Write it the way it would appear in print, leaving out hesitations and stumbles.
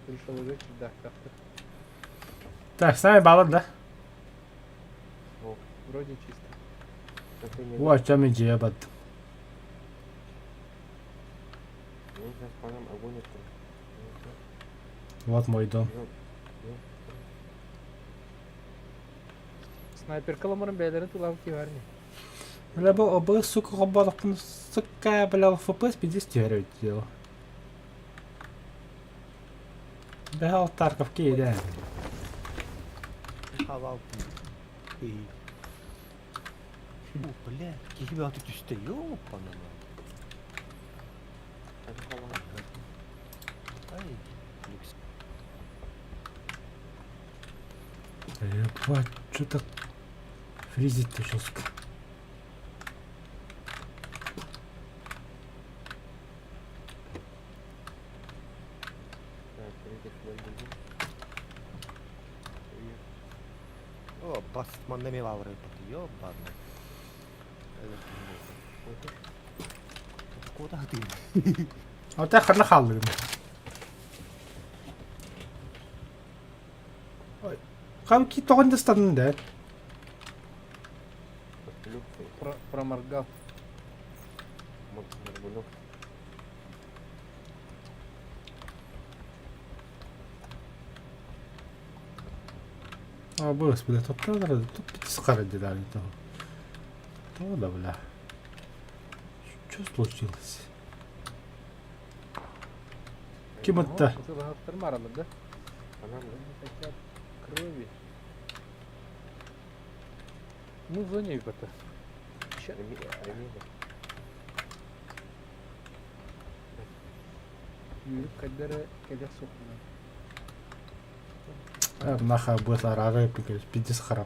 Крышаларга чердактаахтар. Так, сами балар да? Вроде чисто. О, чем идея баттым. Я сейчас по нам огонь открою. Вот мой дом. Снайперкаламарын бэйэлэрин тылаабыт киһи баар ини. Бля, бу обы, сука, хоббалахпын, сука, бля, ФПС пиздец түһэр дело. Бэһэл Тарков киирэн. Хавал. Эй. О, бля, киһи бөҕөтө түстэ, ёпана. Ай, люкс. Ебать, что так фризит-то жестко. О, бас, манна эмиэ баалар эбит, ёбаный. Куда ты? А ты ханна хааллыгын? Хам ки тоҕон достанын да? Проморгал. А, господи, топталар, топ сахара дедали того. То да, бля. Что случилось? Ким это? Сылаһаттар да? Они хотят крови. Ну, в зоне это. Yürüp каддара кэлэх сохуна. Наха будет арары пиздец харап.